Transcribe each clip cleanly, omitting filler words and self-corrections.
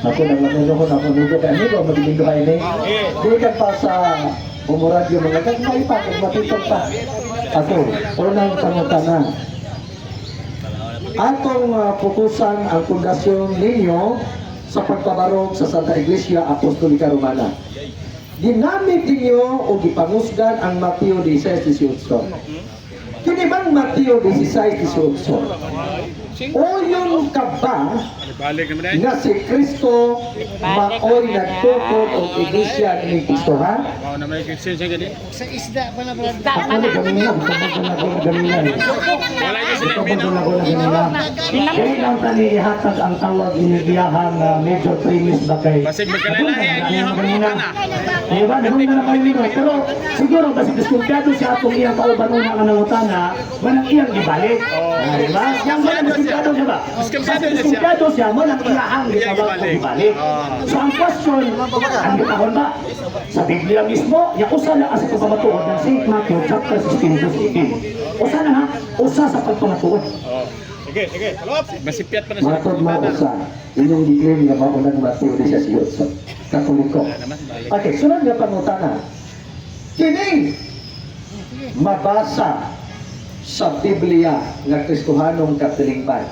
Ako nang lamino ko na amigo kay amigo magiging duha ini. Gikan pa sa Umuradyo mga gagmay pa kung matitog pa. Ako, unang pangutana. Atong pukusan ang pundasyon ninyo sa pagpabarog sa Santa Iglesia Apostolika Romana. Ginamit ninyo o gipangusgan ang Mateo 16:18. Kini bang Mateo 16:18? Uyon ka ba Balik naman eh. nga si Kristo maoy nagtukod og iglesia ni Kristo, ha? Wow, na may question siya gani. Sa isda pa na, brad. Ako na ganina, gusto na ako na ganina eh. Wala yung sila Gusto mino. na ako na ganina. Kaya lang tani ihatag ang tawag inigiyahan na major premise ba kay Basig magkalalahi ang iyang pangutana. Di ba? Nahong na kayo ninyo. Pero siguro basig diskumpiyado siya atong iyang kauban una nga nangutana, manang iyang gibalik. Ah, di ba? Yang manang diskumpiyado siya ba? Diskumpiyado Basig siya. diskumpiyado siya, manang iyahang Iyang gitawag og gibalik. gibalik. So ang question, ang gitahon ba? Sa Biblia mismo, ya usa na sa pagpamatuod ng St. Matthew chapter 16 verse 18. Usa na ha, usa sa pagpamatuod. Sige, sige. Masipyat pa na siya. Matod mo usa inyong gi-claim nga mao nang Mateo 16:18. Katoliko. Okay, sunod nga pangutana. Kining mabasa sa Biblia nga Kristohanong katilingban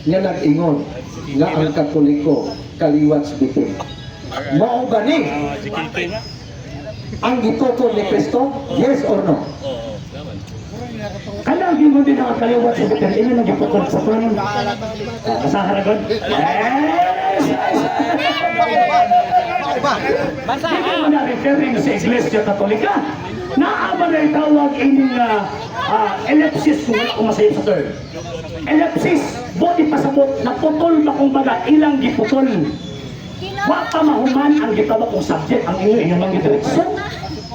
nga nag-ingon nga ang Katoliko kaliwat sa bitin. Mao ba ni Ah, si Kiki. ang gitukod ni Kristo? Yes or no? Kanang gingon din ang kaliwat sa bitin, ilo nang gipukod sa kun. Basahan na gud. Yes! Dili mo na referring sa Iglesia Katolika. Naa ba na itawag ining ellipsis kung wala ko masayop sa term. Ellipsis, body pasabot, naputol ba kung baga ilang giputol. Wa pa mahuman ang gitawag kong subject ang inyo inyong mga diretso.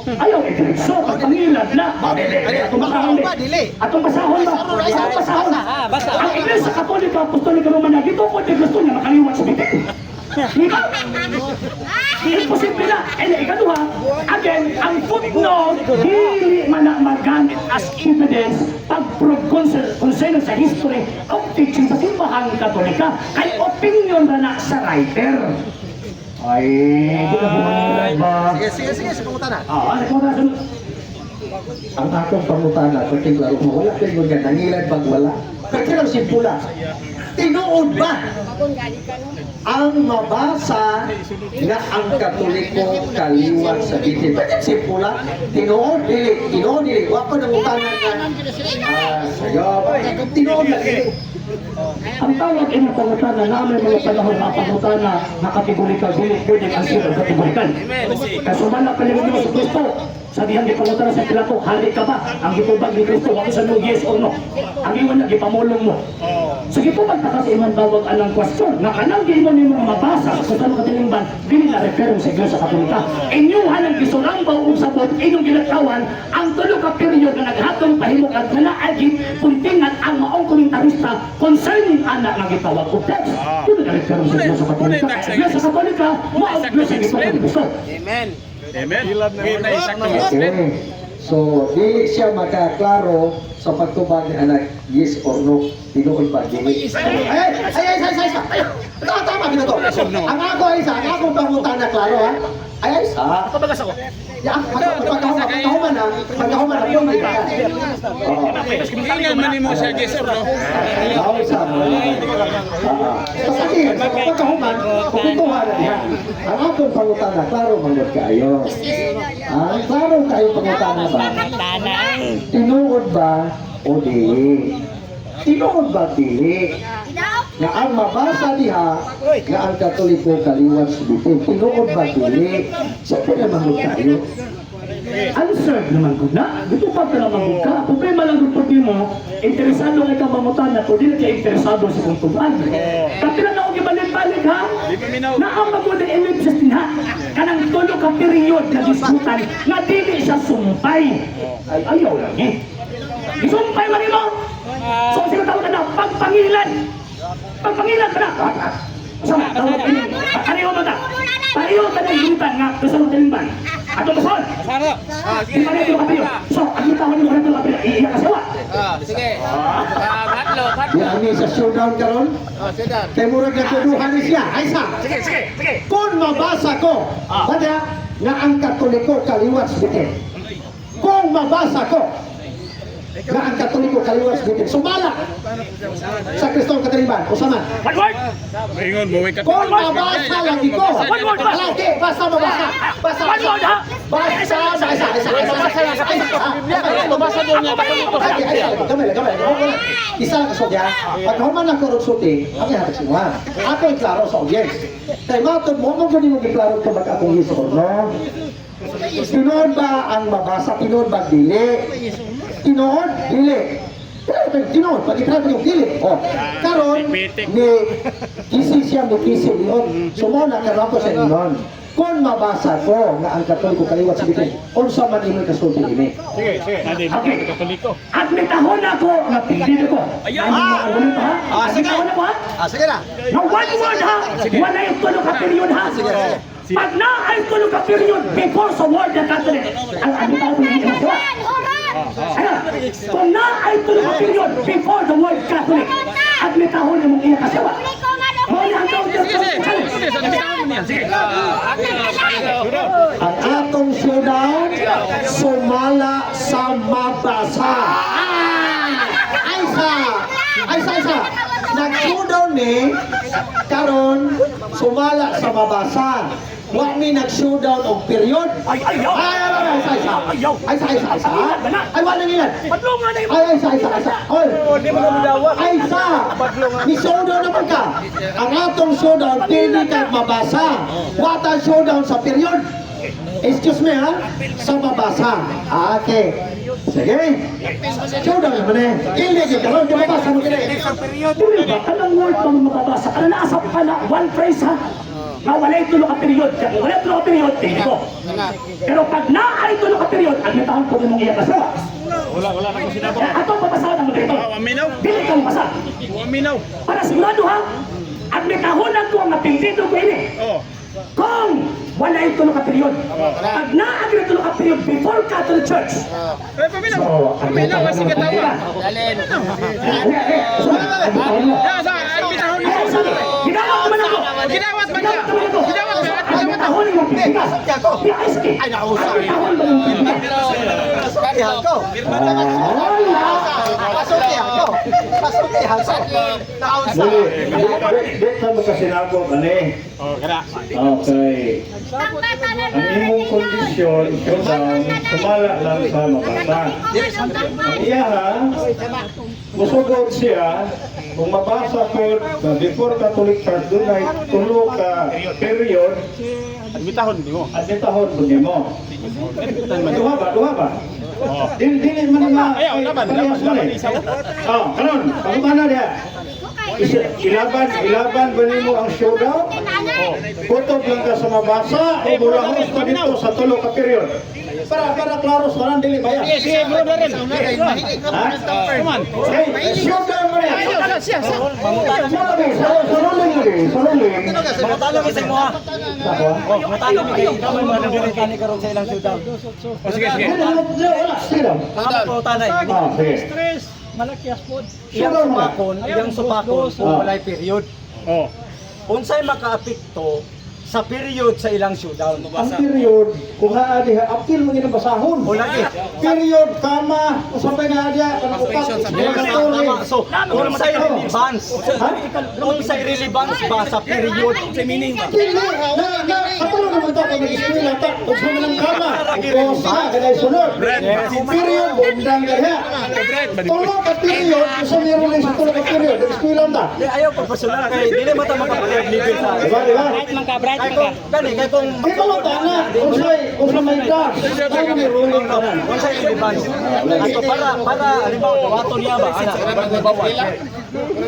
Ayaw idiretso, pagpangilad na. Dili, atong basahon di. Atong basahon ba? Atong basahon. Ang Iglesia Katolika, Apostolika Romana, gitukod ni gusto niya makaliwat sa bitin. Di ba? Imposible na. And ikaduha, again, ang footnote, dili man na magamit as evidence pag-prove concerning sa history of teaching sa simbahang Katolika. Kay opinion na na sa writer. Ay, di na bumangulan ba? Sige, sige, sige. Sa pangutana. Ah, ano ko na sunod? Ang akong pangutana, kung klaro mo, wala kayo nga nangilad bag wala. Kaya lang simpula. Tinuod ba ang mabasa nga ang Katoliko kaliwat sa bitin? Bakit simpula? Tinuod dili, tinuod dili. Wa ko nangutana nga. Ah, sayo. Tinuod na dili. Ang tawag ay pangutana na may mga panahon na pangutana na kategorikal, dili pwede ang sila kategorikal. Kasumala pa ni sa Kristo. Sabihan di pangutana sa Pilato, hari ka ba? Ang gitubag ni Kristo, wako sa no yes or no. Ang ingon na gipamulong mo. So gitubag ta kasi iman bawag anang question nga kanang giingon nimo nga mabasa sa kusang katilingban dili na refer sa Iglesia Katolika. Inyuhan ang gisurambaw og sabot inyong ginatawan ang tulo ka period nga naghatong pahimok at nanaagi puntingan ang maong komentarista concerning anak nga gitawag og text. Dili na refer sa Iglesia Katolika. Iglesia Katolika mao ang Iglesia gitawag ni Kristo. Amen. Muna isaktong explain. Okay. So, dili siya makaklaro sa pagtubag ni anak, yes or no, tinuod ba dili? Ay, ay, ay, ay, ay, ay, ay, tama, tama, gino to. Ang ako ay isa, ang akong pangutana, klaro ha? Ay, ay, isa. Ya, pagkahuman, pagkahuman na, pagkahuman na, yung ka. Oo. Ingan man nimo siya yes or no. Bawal sa mo. Basta kasi, sa pagkahuman, kukuntuhan na niya. Ang akong pangutana, klaro manggod kaayo. Ah, klaro kayo pangutana ba? Tinuod ba o dili? Tinuod ba dili? Nga ang mabasa diha nga ang Katoliko kaliwat sa bitin. Tinuod ba dili? Sa pinamanggod kayo. Answered naman gud na. Gitupad ka naman gud ka. Problema lang gud pud mo, interesado kay ka mangutana pero dili ka interesado sa kung tuban. Kapila na og ibalik-balik ha. Di pa minaw. Naa magud ang ellipsis dinha. Kanang tulo ka period na diskutan nga dili siya sumpay. Ay ayaw lagi. Gisumpay man nimo. So sino tawag na pagpangilan. Pagpangilan ba na? Sa tawag ini. Pareho ba ta? Pareho ta ng yutan nga gusto mo tilimban. Ato basol. Di pa rin ka period. So, ang tawag mo ka period. Iiyak ka siya. Ah, sige. Ah, Di ani sa showdown karon. Kay murag nagduduhan ni siya. Ay sa. Sige, sige, sige. Kung mabasa ko, bada nga ang Katoliko kaliwat sa bitin. Kung mabasa ko nga ang Katoliko kaliwat sa bitin, sumala sa Kristong Katriban, usaman. One word. Ingon mo ka. Kung mabasa lagi ko, lagi, basta mabasa. Basta, One word, ha? Basta, basta, isa, isa, isa, isa, isa, Mabasa doon niya Katoliko. Ay, ay, ay, gamay lang, gamay lang. Isa lang kasulti, ha? Pag human ang kurog sulti, ang ihatag sa inyo, ha? Ako ay klaro sa audience. Kay matod mo, mo gani mo giklaro ko mag akong yes or no. Tinuod ba ang mabasa? Tinuod ba dili? Tinuod, dili. Pero tinuod, pag iklaro yung dili. Oh, karon ni kisi siya ni kisi liot. Sumona karon ako sa ingon. Kung mabasa ko nga ang Katoliko kaliwat sa bitin, unsa man imoy kasulti ini? Sige, sige. Okay. Katoliko. Admitahon ako nga pindido ko. Ay, mga argumento ha? Ah, sige. Admitahon ako ha? Ah, sige na. Na one word ha? Wala yung tulo ka period ha? Sige, sige. Pag na ay tulo ka period before sa word na Catholic, ang admitahon ko hindi siya. Ano? Kung na ay tulo ka period before the word Catholic, admitahon mo iya kasiwa. Mao na ang counter challenge. Sige. Ang atong showdown, sumala sa mabasa. Ay sa! Ay sa, ay sa! Nag-showdown ni, karon sumala sa mabasa. Wa mi nag-showdown og period. Ay, ayaw! Ay, ay, ay, ay, sa, ay, sa. Ayaw! Ay, sa, ay, sa, ay, sa. Ay, wala ngilan. Padlong nga na yung Ay, ay, sa, ay, sa, ay, sa. Oy! Ay, sa! Ni showdown naman ka. Ang atong showdown, pili ka mabasa. Wata showdown sa period. Excuse me, ha? Sa mabasa. Okay. Sige. Showdown naman eh. Hindi ka karon, di mabasa mo kini. Dili ba? Kanang word pa mo mababasa. Kanang naasa pa na one phrase ha? Nga walay tulo ka period. Kung walay tulo ka period, tingin ko. Pero pag naay tulo ka period, admitahon ko imong iya kasawa. Wala, wala na ko sinabi. Ato papasahan ang dito. Aminaw. Dili ka mabasa. Aminaw. Para sigurado ha, admitahon ko ang napindido ko ini. Oh. Kung walay tulo ka period. Pag naagri tulo ka period before Catholic Church. Eh, paminaw. So, Paminaw kasi katawa. Admitahon mo. Ya, sa admitahon Ay, sorry. Gidawat naman ako. Gidawat man siya. Gidawat naman ako. Gidawat man. Admitahon mo pindigas. Di, ay, sige. Ay, nausa. Admitahon mo yung pindigas. Pasultihan ko. Pasultihan ko. Pasultihan ko. Nausa. Dili, di ka makasinagog, ani. Oh, kana. Okay. Ang imong kondisyon, showdown, sumala lang sa mabasa. Ang iya ha, musugod siya, kung mabasa po, na before Catholic Church, dunay tulo ka period, Admitahon di mo. admitahon po nimo. Duha ba? Duha ba? Dili, dili man nga. Ayaw, laban, parehas laban, man laban eh. isa. Oh, karon, pangutana diha. Ilaban ba nimo ang showdown? Oh. Kutob lang ka sa mabasa o mulahos pa dito sa tulo ka period. Para klaro sa tanan dili ba yan? Sige, bro, Darren. Ha? Come on. Hey, showdown mo na yan. Siya, siya. Sa ruling mo din, sa ruling. Mangutana ko sa imo ha. Ako? Mangutana mi kay ikaw may mga nagdiretani karon sa ilang showdown. Oh, sige, sige. Wala, wala, wala. Sige lang. Mga pangutana eh. Ah, sige. Iyang Showdown mo na. supakon, iyang supakon kung walay period. Oh. Unsay makaapekto sa period sa ilang showdown? Ang period, kung haa diha, apil mo ginang basahon. O lagi. Period, kama, usapay na diha, kanang upat, Tama. So, unsay relevance? Ha? Unsay relevance ba sa period? Dili, na, na, katulad naman to, kung nag-eskwela ta, kung sa ng kama, kung sa, kanay sunod. Period, undang ka diha. Tulo ka period, kung sa meron lang sa tulo ka period, nag-eskwela ta. Di ayaw pa personal kay dili man ta makapareho level sa. Diba, diba? Kay kung gani kay kung Di ba na, kung sa may dash, ay may ruling ka na. unsay relevance? Ato para halimbawa dawaton niya ba ana bawal.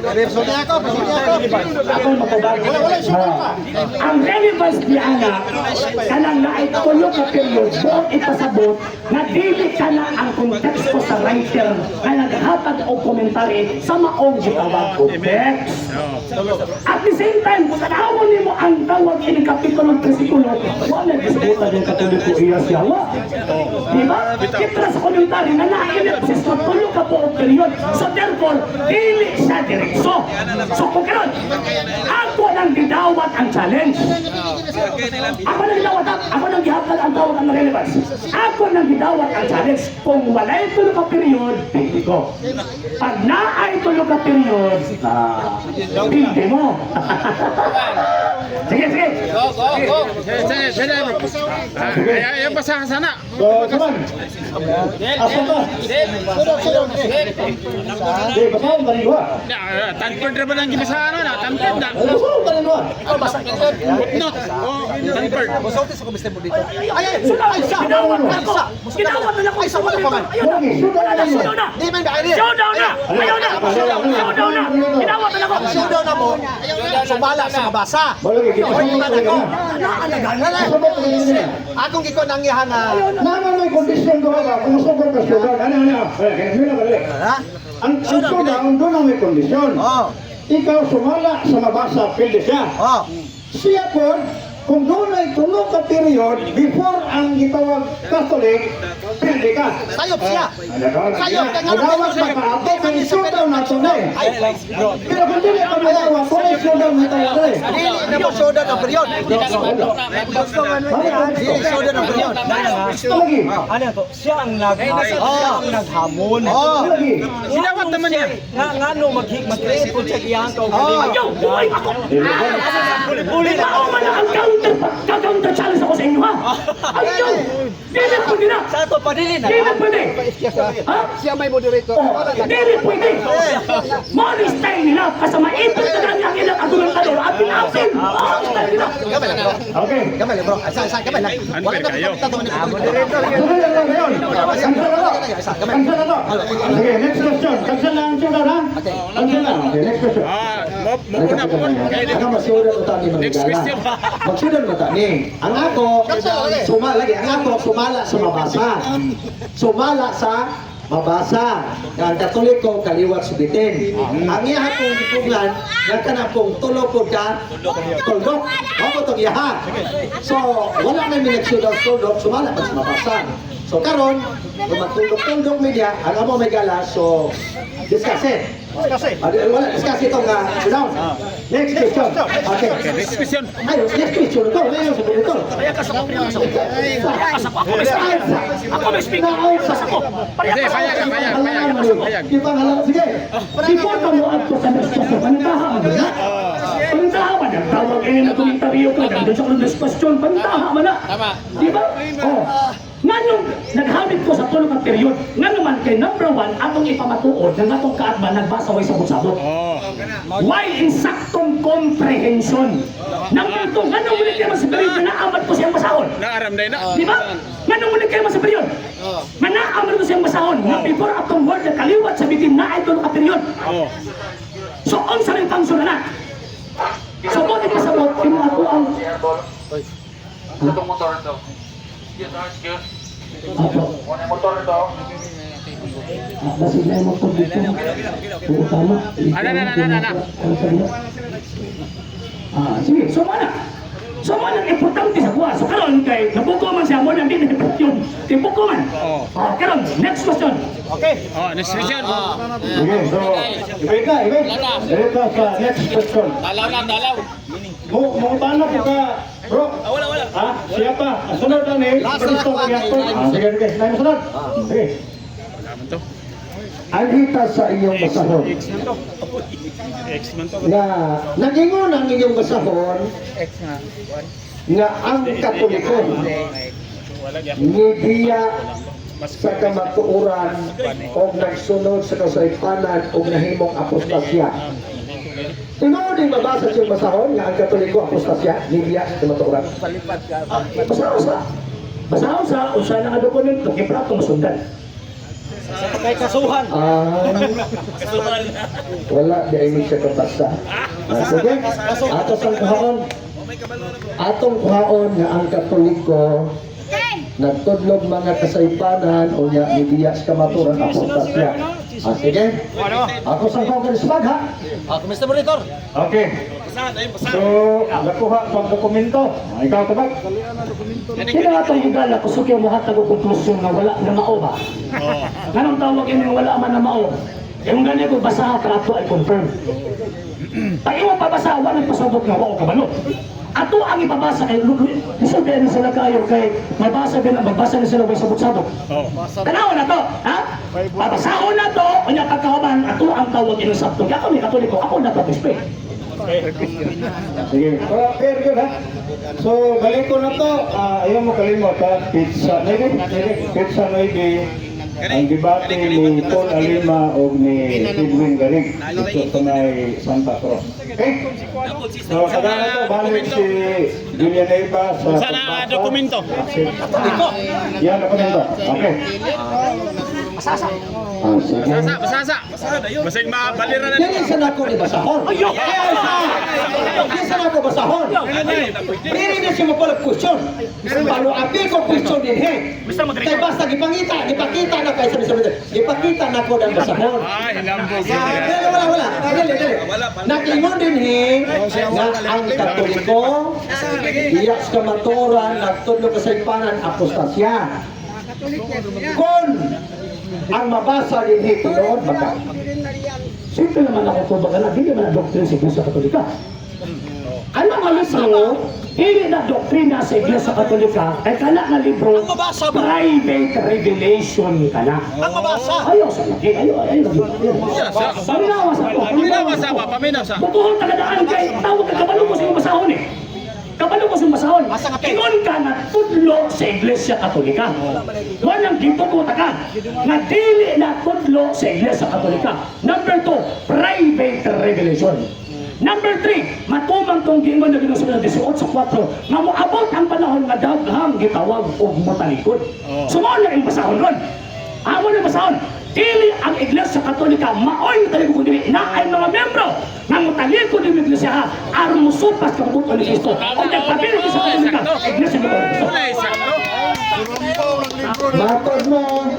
Pasultihan ko. Pasultihan ko. Ako matubag. Wala, wala. Showdown pa. Ang relevance ni Ana, kanang naay tulo ka period, buong ipasabot, na dili ka na ang konteksto sa writer nga naghatag og komentary sa maong gitawag og text. At the same time, kung tanawon nimo ang tawag gitawag ini kapitulo ug bersikulo, wala gisgutan yung Katoliko iya siya wa. Di ba? Kita sa komentary nga na-ellipsis na tulo ka buong period. So therefore, dili siya diretso. So kung karon, ako nang gidawat ang challenge. Ako nang gidawat, ako nang gihapal ang tawag ang relevance. Ako nang gidawat ang challenge. Kung walay tulo ka period, hindi ko. Pag naay tulo ka period, hindi mo. Sige, sige. Go, go, go. Sige, sige. Ay, ay, basahan sana. So, Suman. Asa ka? Di, basahan pa rin ba? Tanperd ra ba nang gibasahan na? Tanperd na. Basahan pa rin ba? Footnote. Oh, tanperd. Musulti sa komiste mo dito. Ay, ay, Sudaw, ay, sa. gidawat na ako. Sa. Gidawat na ako. Ay, sa wala pa man. Ayaw na. Wala na, sudaw na. Di man ba ay. Showdown na! Ayaw na! Showdown na! Gidawat na ako! Showdown na mo. Sumala sa mabasa. Balagi, Oy, man ako. Basahan pa rin ba? Akong gikon ang iyahan nga. Naman may kondisyon ko ba? Kung sugod ka showdown, ano, ano? Eh, kaya na balik. Ha? Ang showdown, doon ang may kondisyon. Oh. Ikaw sumala sa mabasa, pildi siya. Oh. Siya po, kung doon ay tulo ka period, before ang gitawag Catholic, pildi ka. Sayop siya. Sayop kay ngano Madawat pa ka, ato kang showdown na ito na eh. Ay, bro. Pero kung dili ka madawat, wala showdown na ito na eh. Dili na mo showdown ang period. Dili showdown ang period. Lagi, Ano to? Siya ang siya ang naghamon. Oh. lagi. Sinawat naman niya. Nga ngano mag-create po siya iyang kaugalingon. Ayaw! Buhay ako! Puli-puli na. Tao man ang counter! Ka-counter challenge ako sa inyo ha! Ayaw! Dili pwede na! Sa ato pa dili na. Dili pwede! Ha? Siya may moderator. Oh, dili pwede! Mo ni style nila kasama ipit na lang ang ilang argumentador at pinapin! Mo ni style nila! Gamay lang bro. Okay. Gamay lang bro. Isa isa gamay lang. Wala na kayo. moderator. Tuloy lang lang ngayon. Cancel na to. Cancel na to. Sige, next question. Cancel na ang showdown ha? Cancel na. Okay, next question. Ah, mo mo una po. Ako masudan mo tani Next manigala. question. Magsudan mo tani. Ang ako, sumala lagi. Ang ako, sumala sa mabasa. Sumala sa mabasa. Ang Katoliko, kaliwat subitin. Ang iya kong gipuglan, nga kanang tulo po ka, tuldok. Mao tong iyaha. So, wala na mi nagsudaw tuldok, sumala pag sa mabasa. So karon, kung magtuldok-tuldok mi diya, ang amo may gala, so discuss it. Ah, wala, discuss itong showdown. Next question. Okay. Next question. Ay, next question ko. Ngayon, sa ito. Kaya ka sa ako, Kaya ka sa ako, ako may speaker. Ako may speaker. Ako. Pareha Sige, ka sa payag, payag, payag, payag. Ibang halal. Sige. Before ka mo adto sa next question, pantaha man na. Pantaha man ang tawag eh na komentaryo ka nandun sa next question, pantaha man na. Di ba? Oh. Nganong naghamit ko sa tulo ka period, ngano man kay number one atong ipamatuod nga atong kaatman nagbasa way sabot-sabot. Oh. Why insaktong comprehension? Number two, nganong muli kayo sa period na naamat ko siyang basahon? Naaram na. Di ba? Nganong muli kayo sa period? Nga naamat ko siyang basahon, nga before atong word na kaliwat sa bitin na ay tulo ka period. Oh. So, unsa rin function na na? So, mo ipasabot, imo ako ang. Itong motor to. Excuse, excuse. Apo. Muna yung motor to. Ah, basig na yung motor dito. Oo, tama. Ano, ano, ano, ano, ano? Ah, sige. So, mana. So, mana, importante sa kuha. So, karon kay, nabuko man siya mo nang di na yung tibuko man. Oo. Oh, karon, next question. Oh, next question. Sige, so, ibig ka, ibig. Diretso sa next question. Dalaw na, dalaw. Mo, mo paano po ka, bro? Wala, wala. Ha? Siya pa. Ang sunod na ni. Last na ako, ate. Ah, sige, sige. Tayo sunod. Sige. Ang hita sa inyong basahon. X man to. X man to. Na nagingon ang inyong basahon nga ang Katoliko nibiya sa kamatuoran o nagsunod sa kasaypanan o nahimong apostasya. Tinuod din mabasa siyang basahon nga ang Katoliko apostasya, nibiya sa kamatuoran. Basta usa. Basta usa, usa na nga dokumento, kay prato masundan. Kay kasuhan. Ah, wala, di ay siya kapasa. Ah, sige, ato sang kuhaon. Atong kuhaon nga ang Katoliko nagtudlog mga kasaypanan o nga mibiya sa kamaturan apostasya. Ah, sige. Ako sang kuhaon ka ha? Ah, Mr. Monitor. Okay. So, nakuha pang dokumento. Ah, ikaw, tabak. Kaya nga itong higala, kusog yung muhatag og konklusyon nga wala na mao ba? Nganong tawag ini nga wala man na mao? Yung gani ko basaha para ato ay confirm. Pag imo pabasa, wala pasabot nga wao kabalo. Ato ang ipabasa kay lisod din sila kayo kay mabasa din magbasa ni sila way sabot-sabot. Tanaw na to, ha? Pabasahon na to, unya pagkahuman ato ang tawag inong sabtong. Ako ni Katoliko, ako na pa-respect. Sige, para fair yun ha. So, balik ko na to. Ah, ayaw mo kalimot ha. Pizza, maybe, pizza maybe. Ang debate ni Paul Alima o ni Edwin Garig dito sa may Santa Cruz. Okay? So, kada na to, balik si Villanueva sa Sana pagbasa. dokumento. Yan, dokumento. Okay. Ah, sige. Basasa, basasa. Basig mabalira na. Dili sa nako ni basahon. Kaya sa dili sa nako basahon. Dili na siya mapalag question. Paluapi ko question din he. Kay basta gipangita, gipakita na kay sabi sabi. Gipakita na ko dan basahon. Ay, hilambog. Dili, wala, wala. Dili, dili. Nakingon din he nga ang Katoliko iya sa kamaturan nagtudlo kasaypanan apostasya. Kung ang mabasa din he tinuod baka. Simple naman ako po baga na, dili man ang doktrina sa Iglesia Katolika. Ano nga libro, dili na doktrina sa Iglesia Katolika, kay kana nga libro, Ang mabasa ba? private revelation ka na. Ang mabasa. Ayaw sa lagi, ayaw, ayaw, ayaw. Paminawa sa ako. Paminawa sa ba? Paminaw sa. Butuhon tagadaan kay tawag ka kabalo mo sa imong basahon eh. Kabalo mo sa imong basahon. Asa nga, pe? Ingon ka na tudlo sa Iglesia Katolika. Walang gitugot ka nga dili na tudlo sa Iglesia Katolika. Number 2, private revelation. Number 3, matumang tong giingon na Ginoo sa 18:4 nga moabot ang panahon nga daghang gitawag og motalikod. So mao na ang basahon ron. Amo na basahon. Dili ang Iglesia Katolika maoy mutalikod kun dili na ay mga membro nga motalikod ng Iglesia ha aron mosupas kabubut ni Kristo. O nagpabili sa Katolika, Iglesia ni Kristo. Wala, sakto. Matod mo,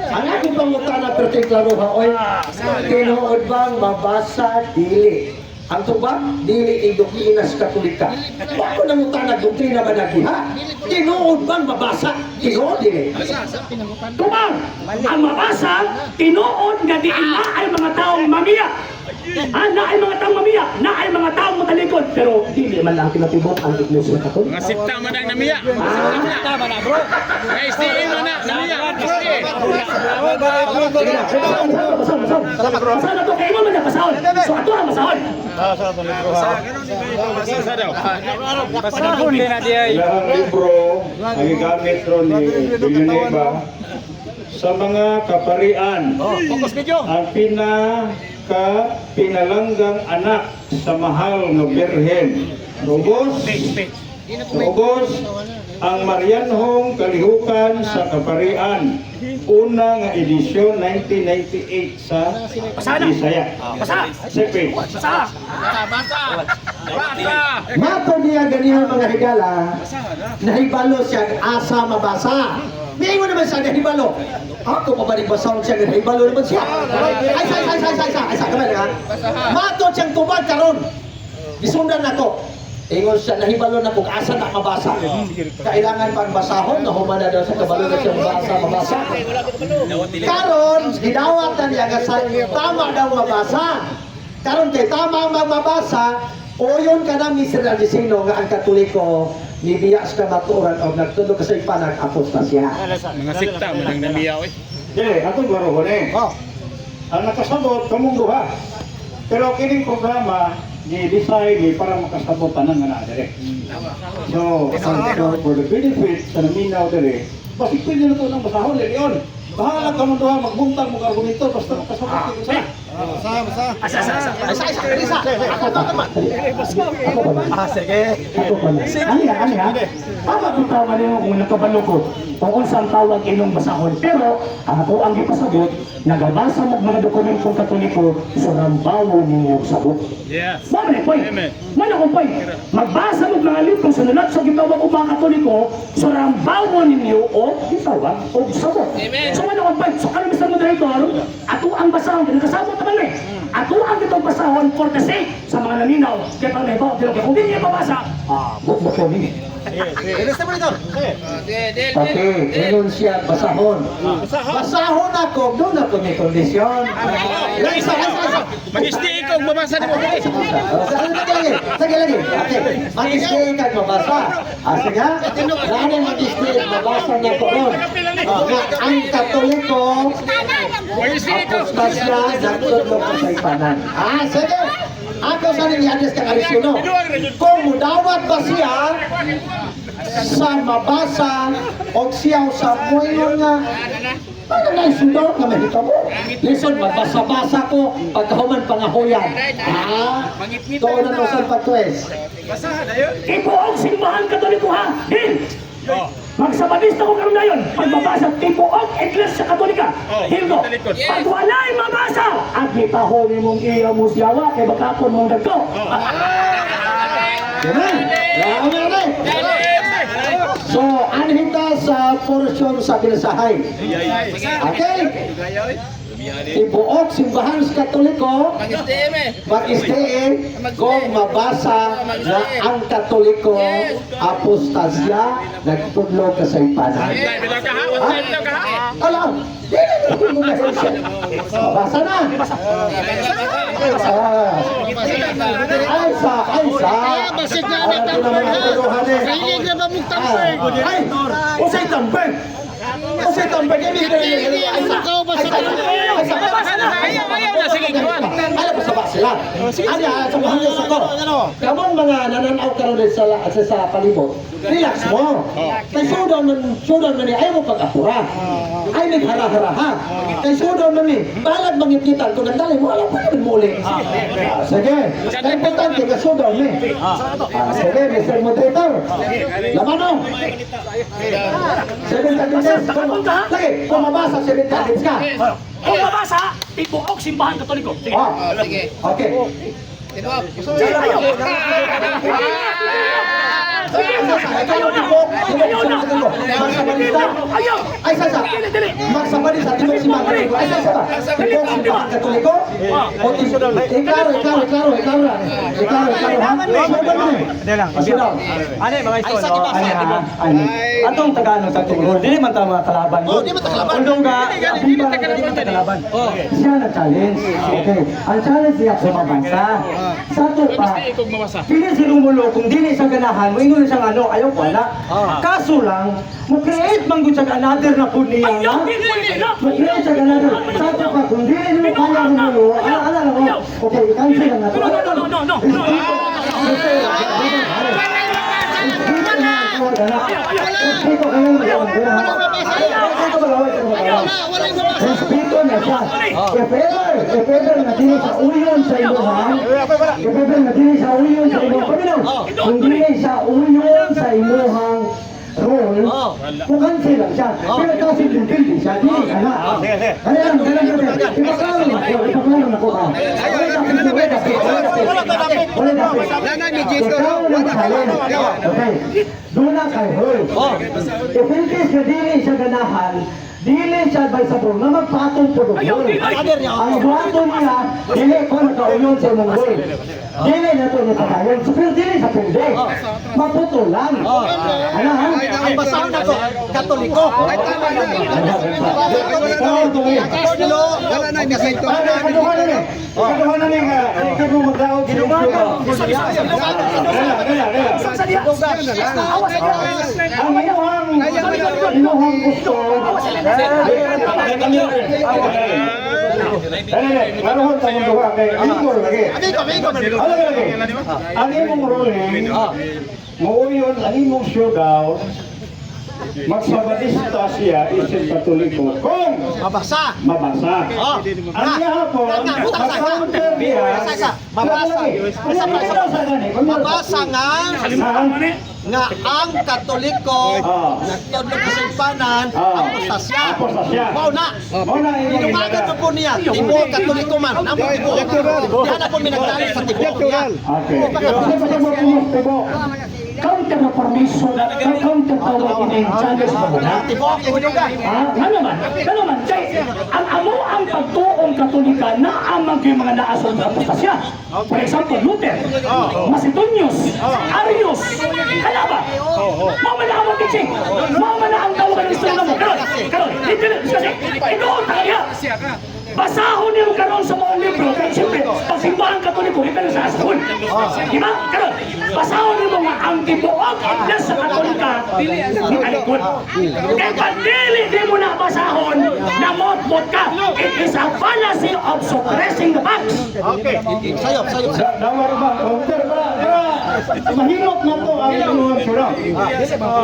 ang akong pangutana perting klaro ha, oy, tinuod bang mabasa dili? Ang tubag, dili idoktrina sa Katolika. Bako nangutana doktrina ba nagiha? Tinuod bang mabasa? Tinuod dili. Tumang, ang mabasa, tinuod nga diin na ay mga taong mamiya. Ah, na ay mga taong mamiya, na ay mga taong matalikod. Pero dili man lang tinatibok ang Iglesia Katolika. Mga sikta man ang namiya. Mga sikta man na. Bro. Mga SDA man na namiya. SDA. Sige na, basahon, basahon, basahon. Basahon na to, kay imo man na basahon. So ato ang basahon. Basa daw. Basahon din na di ay. Ilahang libro ang gigamit ron ni Villanueva sa mga kaparian. Focus video. Ang pinaka pinalanggang anak sa mahal nga birhen. Lubos, lubos ang Marianhong Kalihukan sa Kaparian. Una nga edisyon 1998 sa Basa na. Bisaya. Basa. Second. Basa. Basa. Basa. Mato niya ganihan mga higala, nahibalo siya ang asa mabasa. Miingon naman siya nahibalo. Ako pa ba basahon siya nahibalo naman siya. Ay, sa, ay, sa, ay, sa, ay, sa, ay, sa, kamay na. Mato siyang tubag karon. Gisundan nako. Ingon siya, nahibalo na kung asa na mabasa. Kailangan pang basahon, nahuman na daw sa kabalo na siyang basa, mabasa. Karon, gidawat na niya nga sa tama daw mabasa. Karon kay tama ang mabasa, uyon ka na Mr. Aldisino nga ang Katoliko nibiya sa kamatuoran o nagtudlo ka sa ipanag apostasya. Mga sikta man ang namiya oy. Dili, atong laruhon eh. Ang nakasabot, kamong duha. Pero kining programa, ni-design ni para makasabot tanan nga naa dire. So, for the benefit sa naminaw dire, basig pwede na to ng basahon, yun. Bahala kamong duha, magbuntag mo argumento, basta makasabot kayo sa. Asa, asa, asa. Ay, sa, isa, isa. Ako ba naman? Ako pa man. Ah, sige. Ako pa man. Ano yan, ano yan? Tama kung tama niyo kung nakabalo ko kung unsang tawag inong basahon. Pero ang ako ang gipasagot, nagabasa mo mga dokumentong Katoliko, surambawo ninyo sagot. Yes. Mao man ang point. Amen. Mao na akong point. Magbasa mo mga librong sa sinulat sa gitawag og mga Katoliko, surambawon ninyo og gitawag og sabot. So ano ang point? So karon, Mr. Moderator, ato ang basahon, nakasabot naman eh. Ato ang itong basahon for the sake sa mga naminaw. Kaya pang nahibaw, dilo kung hindi niya mabasa, bukbuk ko ni. Mr. Monitor. Okay, ingon siya, basahon. Basahon ako, doon ako may kondisyon. Isa, isa, isa. Mag-stay ikaw, mabasa ni mo. Sige lagi, sige lagi. Okay, mag-stay ka mabasa. Ah, sige. Lani mag-stay, mabasa niya ko ron. Nga ang Katoliko, Mag-stay ikaw. apostasya, nagtudlo kasaypanan. Ah, sige. Ako sa ninyo address kang Arisino. Kung mudawat ba siya sa mabasa o siya sa muyo nga ano na sundo nga mahitabo. Listen, magbasa-basa ko pagkahuman pangahuyan. Ah, tuon na to sa patwes. Tibuok simbahan Katoliko ha. Deal. Magsabadista ko karon dayon. Pagbabasa tibuok Iglesia Katolika. Deal ko. Pag walay mabasa, at gitahon nimong iya mo siyawa kay bakapon mong dagko. Diba? Grabe na. So, anhita sa portion sa Kinsahay. Okay? Tibuok simbahan sa Katoliko, mag-stay kung mabasa na ang Katoliko apostasya nagtudlo kasaypanan. Bitaw ka ha? Bitaw ka ha? Ala, dili na ko mo siya. Mabasa na. Ah. Ay sa, ay sa. Basig na Ay, ito naman ang turuhan eh. na ba mong Ay, ay, usay tambay. Usay tambay. Ay, sa, ay, sa, ay, sa. Ayaw, ayaw na. Sige, kuwan. Alam mo sa ba sila? Ano, sa mahal sa ko. Kamong mga nananaw karon din sa palibot. Relax mo. Kay showdown man ni ayaw mo pag-apura. Ay naghara-hara ha. Kay showdown man ni balag mangitgitan kung nagdali mo alam pa naman mo uli. Ah, sige. Kay importante ka showdown ni. Ah, sige, Mr. Moderator. Lamano. 7 minutes. Lagi, kung mabasa 7 minutes ka. Kung mabasa, tibuok simbahan Katoliko. Sige. Ah, okay. Ayaw. Ayaw na. Ayaw. Ay, sasa. Dili, dili. Magsabali sa tibok si Katoliko. Ay, sasa. Tibok si Katoliko. O, iklaro, iklaro, iklaro, iklaro. Iklaro, iklaro, ha? Sudan man eh. Hindi lang. Sudan. Ano mga Ay, iso, sa no? iba, sa Ano, iba. ano. Atong Tagalog sa tungkol, dili man ta mga kalaban. Oh, di man ta kalaban. Although nga, dili ta kalaban. Siya na challenge. Okay. Ang challenge niya sa mabasa. Sa ato pa, Ikaw mabasa. Pili si Romulo kung dili sa ganahan, moingon siya nga ano, ayaw ko ala. Kaso lang, mo create man gud siya another na pud niya Ayaw, nga. dili, dili. Mo create siya another. Sa ato pa, kung dili mo kaya Romulo, ala ala lang ko. Okay, i-cancel lang nato. No, no, no, no, no, no. Respeto kayo. Respeto na siya. If ever na dili sa uyon sa imuhang, if ever na dili sa uyon sa imuhang, paminaw, kung dili sa uyon sa imuhang role, kung cancel lang siya. Pero kasi kung dili siya, dili ka na. Ano yan, ganun, ganun. Ipaklaro na ko, ipaklaro na ko ha. Wala dapit, wala dapit, wala dapit. Wala dapit. Ikaw ang challenge. Okay. Doon na kay Hol. If in case na dili siya ganahan, dili siya advisable na magpatong po doon. Ang buhaton niya, dili ko nakauyon sa imong goal. Dili na to niya patayon. So, pero dili sa pwede. Maputo lang. Ano ha? Ang basahon ako, Katoliko. Katoliko. Ano, kaduha na ni. Kaduha na ni nga. Ikaw magdaog. Gala, gala, gala. Sa diya. Awas sa diya. Ang imuhang gusto. Dali, maroon tayong duha kay Angkor lagi. Amigo, amigo. Ano lagi? Ang imong ruling, muuyon ang imong showdown, magsabadista siya isip Katoliko kung Mabasa. mabasa. Oh. Ang iya hapon, mag-counter niya. Isa, isa. Mabasa. Isa, isa. Mabasa nga nga ang Katoliko nagtudlo kasaypanan apostasya. Apostasya. Mao na. Mao na imong Inumagan pa po niya, tibuok Katoliko man. Amo tibuok. Diha na po minagdali sa tibuok niya. Okay. Kasi basta mo tibo. Counter na po. formation at counter tawag ining challenge ba na? Tibuok yung hinugan. Ha? Ano man? Ano man? Kay, ang amo ang pagtuong Katolika na amang yung mga naasol na apostasya. For example, Luther, Macedonius, Arius, kala ba? Mao man ang among teaching. Mao man ang tawag ng istorya mo. Karon, karon, dito kasi inoon ta kaya. Basahon niyo karon sa mga libro kay siyempre pag simbahan Katoliko kita sa asahon. Di ba? Karon, basahon niyo mga ang tibuok Iglesia Katolika ni talikod. Kay pag dili di mo na basahon, namotmot ka. It is a fallacy of suppressing the facts. Sayop, sayop. Dawar ba? Counter ba? Para mahimot na to ang imuhang showdown.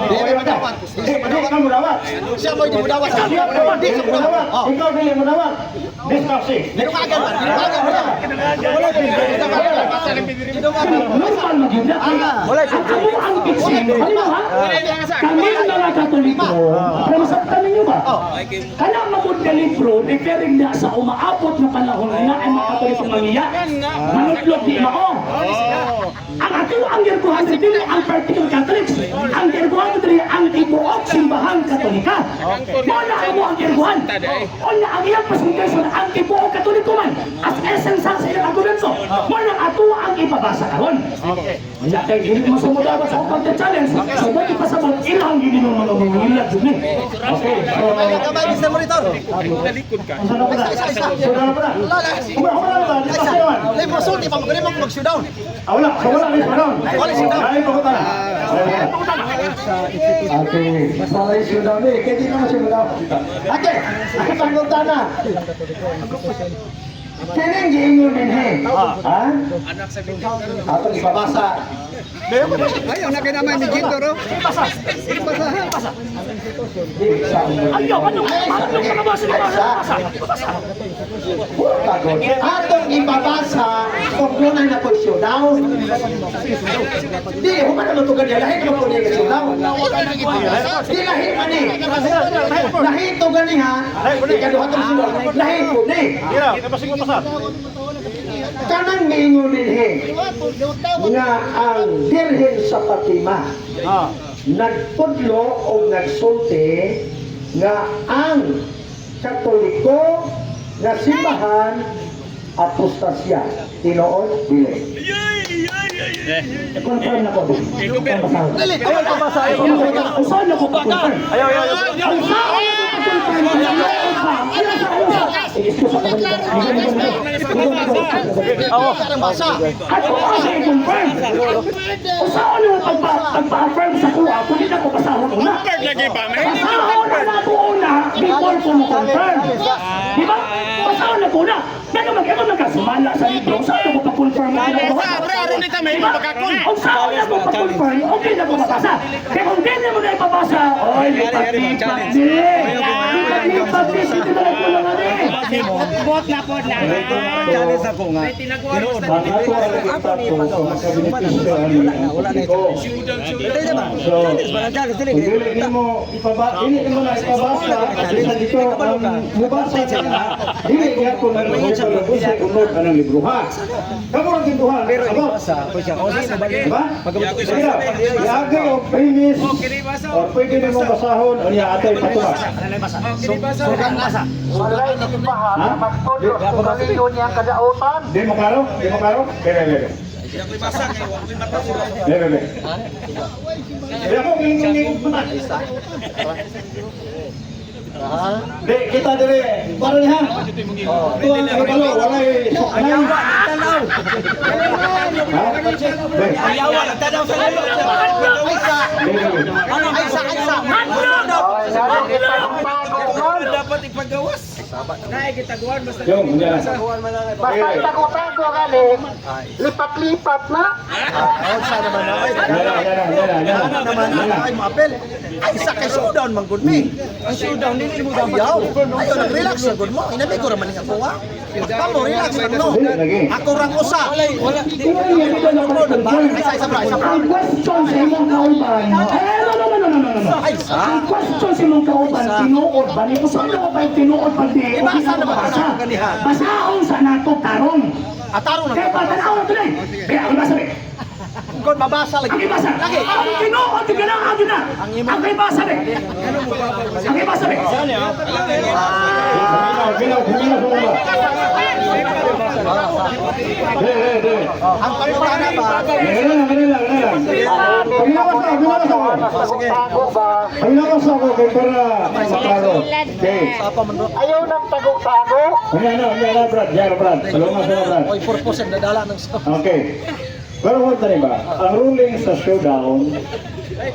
Dili mo dawat. Dili ka mo dawat. Siya mo di mo dawat. Siya mo Di dili siya mo mo dawat. dawat. Oh. Ikaw dili mo dawat. Discussing. Dinugagan ba? Dinugagan ba? Wala Dinugagan. Normal magyud na. Ang amo ang teaching, ano ha? Kami mga Katoliko, pero masabtan ninyo ba? Kana magud nga libro, referring na sa umaabot na panahon na ay mga Katoliko mangiya. Manudlot di mao. Ang ato ang girguhan dili ang particular Catholics. Ang girguhan dili ang tibuok simbahang Katolika. Mao na amo ang girguhan. Unya ang iyang presentation ang tibuok Katoliko man as essence sa ilang argumento. Mao na ato ang ipabasa karon. Wala kay dili mo sumudabat sa counter challenge. So mo ipasabot ilang gini mo mga mangilad jud ni. Okay. So, Gamay, Mr. Monitor. unsa na po na? Isa, isa, isa. Showdown na po na. Wala, wala. Humana, humana na ba? Isa. Discuss naman. Lay mo sulti pa mo mo mag-showdown. Ah, wala. So, wala ni showdown. Wala showdown. Lain pa ko tana. Okay, basta lang yung showdown eh. Kaya di naman showdown. Okay, ang pangutana. Kining giingon din he. Ha? Atong ipabasa. Ayaw na kinamay ni Gito ro. Di sa Ayaw, ano? Ano ka nabasa ni Basa? Basa. Pagod. Atong ipabasa kung dunay na po showdown. Di, human naman ito ganyan. Lahi naman po niya yung showdown. Di, lahi man eh. Lahi ito gani ha. Di ka duha tong showdown. Lahi po ni. Kanang miingon din he nga ang Birhen sa Fatima nagpudlo o nagsulti nga ang Katoliko nga simbahan apostasya. Tinuod dili. Confirm na ko. Dili, ayaw pa basa. Ayaw pa basa. Usahan ako pa-confirm. Ayaw, ayaw, ayaw. Usahan ako pa-confirm. Ang basa. At kung ako i-confirm, usahan mo pagpa-affirm sa kuha kung hindi ako basahon una. Lagi ba? May Basahon na na ako una before ko mo-confirm. Di ba? Basahon na ko una. Pero mag-emo nagkasumala sa libro, saan ako pa-confirm na Sa bro, aron ita may pagkakon. Kung saan na mo pa-confirm, okay na mo mabasa. Kaya kung di na mo na ipabasa, oy, lipat-lipat di. Lipat-lipat di, hindi na lang kulang ano eh. Challenge ako nga. Ang ato ang nagtato sa makabenepisyo ani ang publiko. So, kung dili nimo ipaba, dili nimo na ipabasa, kasi dito ang mubasa niya, dili gyapon ang mahitabo kung sa unod anang libro ha. Kamo ra ginduha, Pero sabot. ibasa, ko siya. O sige, balik. Diba? Sige na, iagay og premise or pwede nimo basahon unya atay patubas. Ha? Di mo klaro? Di mo klaro? Bebe, bebe. Bebe, bebe. Di ako ngingin Di, kita dire. Para niya. Ito ang kabalo, walay suknay. Tanaw. Ha? Be. Ayaw, tanaw sa lalo. Ay sa. Bebe, bebe. Ay sa, ay sa. Dapat ipagawas. Yung, hindi na. Basta itago-tago gali, lipat-lipat na. Ayaw sa naman na. Yan na, yan na, yan na, yan na. Ano naman na ay maapel. Ay sa kay showdown man gud mi. Ang showdown dili mo dapat. Ayaw. Ayaw nag-relax na gud mo. Inami ko ra man ako ha. Kamo relax man no. Ako rang usa. Wala. Tingnan niyo, dito na pa-confirm. Isa, isa, bro, isa, bro. Ang question sa imong kauban, eh, no, no, no, no, no, no, no. Ay, sa. Ang question sa imong kauban, tinuod ba? Ni usan na ba yung tinuod ba di? Ibasa na ba? Ganihan. Basahon sa nato tarong. Ataro na. Kaya pa, tanaw na tuloy. Kaya, ang ibasa, be. Kon mabasa lagi. Ang ibasa. Lagi. Ang tinuod ka na, agi na. Ang kay basa be. Ang kay basa be. Minaw, minaw, minaw sa mga. Di, di, di. Ang pangutana ba? Ganun lang, ganun lang, ganun lang. Paminawas ako, paminawas ako. Tago ba? Paminawas ako kay para maklaro. Okay. Ayaw ng tago-tago. Ano, ano, ano, ano, Brad? Yan, Brad. Salungan sa Brad. Oy, purpose ang dadala ng Okay. Pero kung tani ba, ang ruling sa showdown,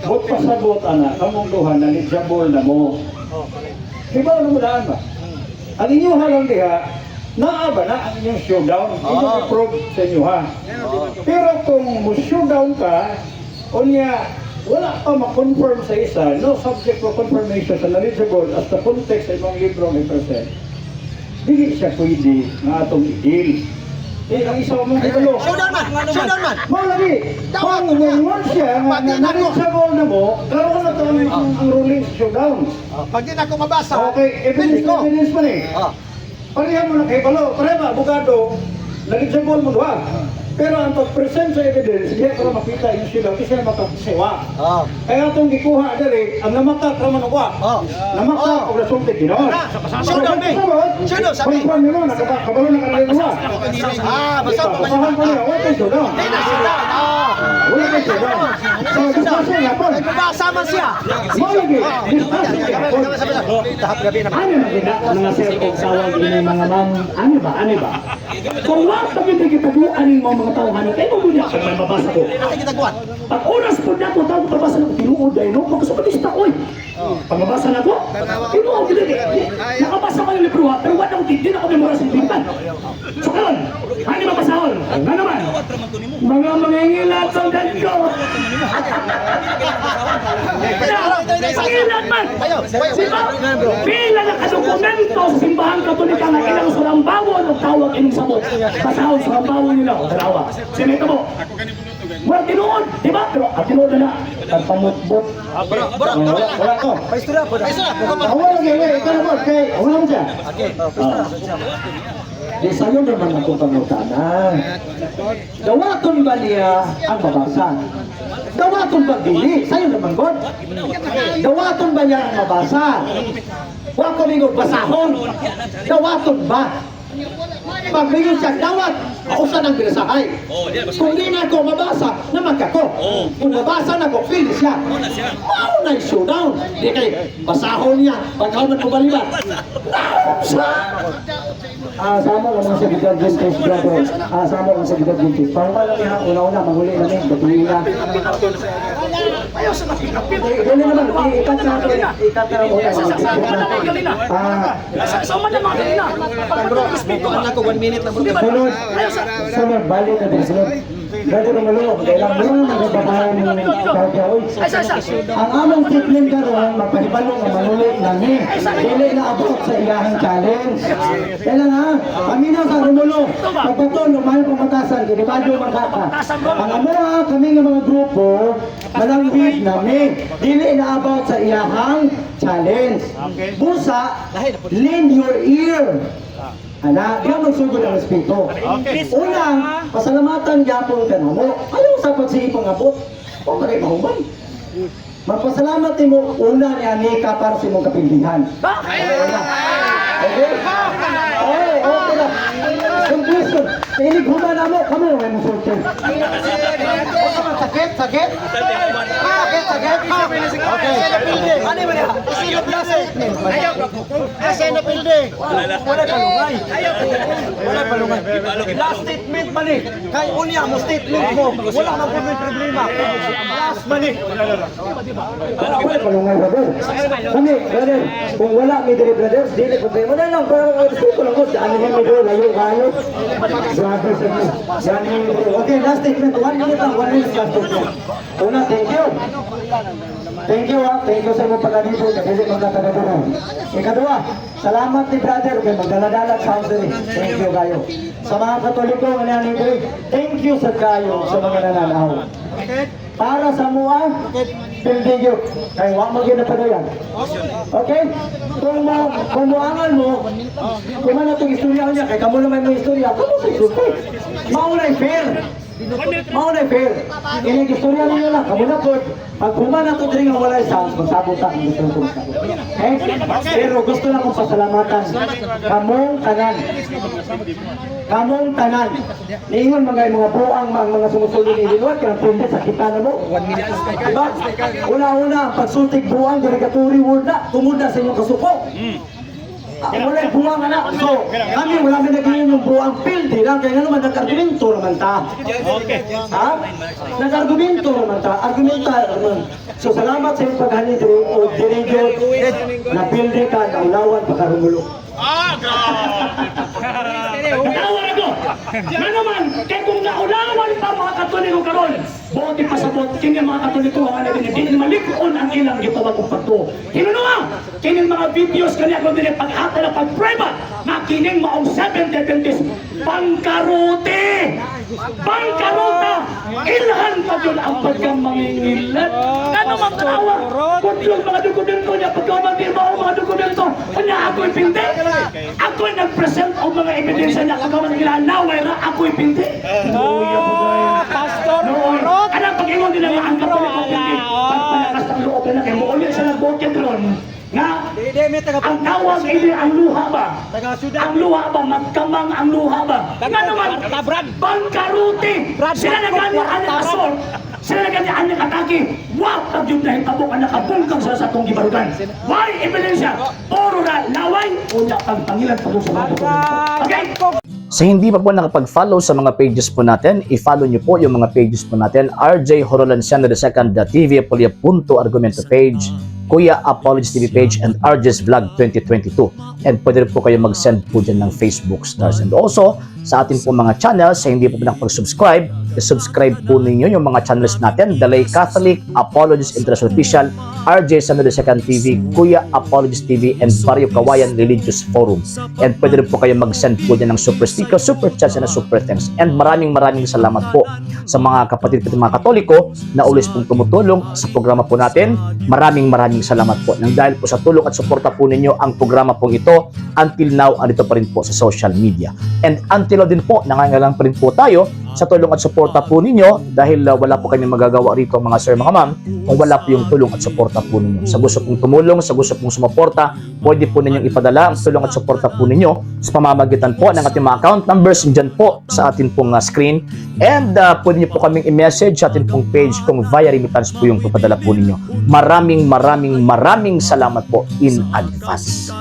but pasabot ana, kamong duha na ni Jabol na mo. Di ba ano mo daan ba? Ang inyo halang diha, naa ba na ang inyong showdown? Inyong i-prove sa inyo ha. Pero kung mo showdown ka, unya, wala pa ma-confirm sa isa, no subject for confirmation sa knowledgeable as the context sa imong libro may present. Dili siya pwede nga atong i-deal. Eh, ang isa mo kibalo. Showdown man! Showdown man! Mao lagi. Kung ngungon siya nga Pati na ako. knowledgeable na mo, klaro na to ang ruling sa showdown. Pag di na ako mabasa, Okay, evidence pili ko. evidence man eh. Ah. Pareha mo na kay balo, pareha ba abogado, knowledgeable mo duha. Pero ang pag-present sa evidence, diya ko na makita yung sila, kasi siya makasiwa. Ah. Kaya itong gikuha diri, ang namakak raman wa. Oh. Namakak og nasulti Ginoo. Ah, showdown, eh. Showdown, sabi. Confirm nimo nakabalo na kanila duha. Ah, basta Diba? Basahan ko niya, wala kay showdown. Di na showdown. Ah. Wala kay showdown. So, discussion yapon. Ay, mabasa man siya. Mao lagi, discussion yapon. Tahap gabi naman. Ano na gina mga sir og sawag ini mga ma'am? Ano ba? Ano ba? Kung wa pa gyud gitaguan ning mga tawhan, kay mo muna kung may mabasa ko. Ay, gitaguan. Pag oras po na ko, tawag pabasa na ko, tinuod dahil no, magkasukalista ko eh. Pag mabasa na ko, tinuod dili. Nakabasa ko yung libro ha, pero wala ko, hindi na ko memorize yung bigpan. So karon, ano mabasahon? Nga naman, mga mangingilat ang ko. Mangingilat man! Diba? Pila na kadokumento sa simbahan Katolika nga ilang surambawon o tawag ining sabot. Basahon surambawon nila o dalawa. Sinito mo. Wala tinuod, di ba? Pero ang tinuod na na, pagpamutbot. Bro, bro, Wala, wala ko. Paistura po. Paistura po. Ah, wala lagi, wala. Ikaw na po, kay, wala mo siya. Okay, paistura. Di sayo naman akong pangutana. Dawaton ba niya ang mabasa? Dawaton ba dili? Sayo naman God. Dawaton ba niya ang mabasa? Wa ko ningo basahon. Dawaton ba? Pag mingon siya, dawat, usa nang binasahay. Kung di na ako mabasa, naman ka ko. Kung mabasa na ko, finish siya. Mao na yung showdown. Di kay, basahon niya, pagkaon man baliba. Naunsa! Ah, sama lang sa Gitag Vintage, brother. Ah, sama lang sa Gitag Vintage. Pangma lang niya, una-una, manghuli namin, patuloy na. Dili naman, ikat na ako, ikat na ako. Ah, Sa man na mga kanina. Pagpatuloy respeto ba? Ako, one minute lang bro. sunod, sunod, balik na din, sunod. Brother Romulo, kailang mo na magbabahan ng kagaoy. Ay, sa, sa. Ang among treatment karon mapahibalo nga manuli nami. Dili na abot sa iyahang challenge. Kailan ha? Kami na sa Romulo. Pagbaton, lumayo pamatasan, kinibado man kaka. Ang amo ha, kami nga mga grupo, malangwid nami. Dili na about sa iyahang challenge. Busa, lend your ear. Ana, di ang magsugod ang respeto. Una, pasalamatan gyapon ka namo. Ayaw sa pagsipang abot. O maray mahuman. Magpasalamat nimo una ni Anika para sa imong kapindihan. Okay? Okay, okay na. Conclusion. Inig human na mo, kamo may musulti. Sakit, sakit. Sakit, sakit. Okay. Ano ba niya? Asa na pilde? Wala palungay. Wala palungay. Last statement man eh. Kay unya mo statement mo. Wala man po may problema. Last man eh. Wala palungay, brother. Kami, brother, kung wala mi diri, brother, dili problema na lang. Pero ang respeto lang ko, daan mo mi diri, layo kayo. Grabe sa inyo. Daan mo mi diri. Okay, last statement. One minute lang, one minute last statement. Una, thank you. Thank you ha, thank you sa imong pagkadito, kadili mga taga-dugang. Ikaduha, salamat ni brother kay magdala-dala sa house diri. Thank you kayo. Sa mga Katoliko nga niani diri, thank you sa kayo sa mga nananaw. Para sa mua, pildigyo. Kay wa mo gyud napadayan. Okay? Kung moangal mo, kung man atong istorya niya, kay kamo naman mo istorya, kamo sa isulti. Mao na fair. Mao na fair. Kini istorya ninyo lang, kamo na pod. Pag human na to diri nga walay sounds, magsabot ta kung gusto ko magsabot. Okay? Pero gusto lang kong pasalamatan kamong tanan. Kamong tanan. Niingon mga mga buang mga mga sumusulod ni Liluan kaya pindi sa kita na mo. Diba? Una-una, ang pagsultig buang derogatory word na, tungod na sa inyong kasuko. Ah, wala yung buwang anak. So, kami wala may naging yung buwang pildi lang. Kaya nga naman, nag-argumento naman ta. Ha? Nag-argumento naman ta. Argumenta naman. So, salamat sa iyong paghani diri o diri gyud na pildi ka, naulawan pa karumulo. Ah, grabe. Natawa ko. Nga naman, kay kung naulawan pa mga Katoliko karon, buot ipasabot kini ang mga Katoliko ang ano din malikon ang ilang gitawag og pagtuo. Hinunoa, kining mga videos kani ako dinhi paghata na pagprueba nga kining maong Seventh Adventist bangkarote. Bangkarota! Ilhan pa yun ang pagkamangingilan. Ano man tanawa? Kung mga dokumento niya, pagkaman di mao mga dokumento, kanya ako'y pindi. Ako'y nag-present og mga ebidensya niya, pagkaman nila, naway ra, ako'y pindi. Luya po dahil. Pastor Noon, Rod. anang pag-ingon nila nga ang Katoliko pindi. Pagpalakas ng loob nila, kay muuli sila bukid ron, nga ang tawag ini ang luha ba? Ang luha ba? Magkamang ang luha ba? Nga naman, Tabran. bangkaruti! Brad, Sila na gani ang assault! Sila na gani ang atake! Wa pag yun dahil tabok ang nakabungkang sila sa atong gibarugan. Why ebidensya? Puro na laway! Unya pagpangilan pag sa mga dokumento. Okay? Sa hindi pa po nakapag-follow sa mga pages po natin, i-follow nyo po yung mga pages po natin. RJ Horolanciano II, TV Apolia Punto Argumento page, Kuya Apologies TV page, and RJ's Vlog 2022. And pwede rin po kayo mag-send po dyan ng Facebook stars. And also, sa atin po mga channels, sa hindi po nakapag-subscribe, i-subscribe po ninyo yung mga channels natin. Dalay Catholic, Apologies International Official, RJ Samuel II TV, Kuya Apologies TV, and Barrio Kawayan Religious Forum. And pwede rin po kayo mag-send po dyan ng super sticker, super chats, and super thanks. And maraming maraming salamat po sa mga kapatid ko mga Katoliko na always pong tumutulong sa programa po natin. Maraming maraming salamat po. Nang dahil po sa tulong at suporta po ninyo ang programa pong ito, until now, andito pa rin po sa social media. And until now din po, nangangailangan pa rin po tayo sa tulong at suporta po ninyo dahil wala po kami magagawa rito, mga sir, mga ma'am, kung wala po yung tulong at suporta po ninyo. Sa gusto pong tumulong, sa gusto pong sumuporta, pwede po ninyong ipadala ang tulong at suporta po ninyo sa pamamagitan po ng ating mga account numbers dyan po sa atin pong screen. And pwede niyo po kaming i-message sa atin pong page kung via remittance po yung papadala po ninyo. Maraming maraming maraming salamat po in advance.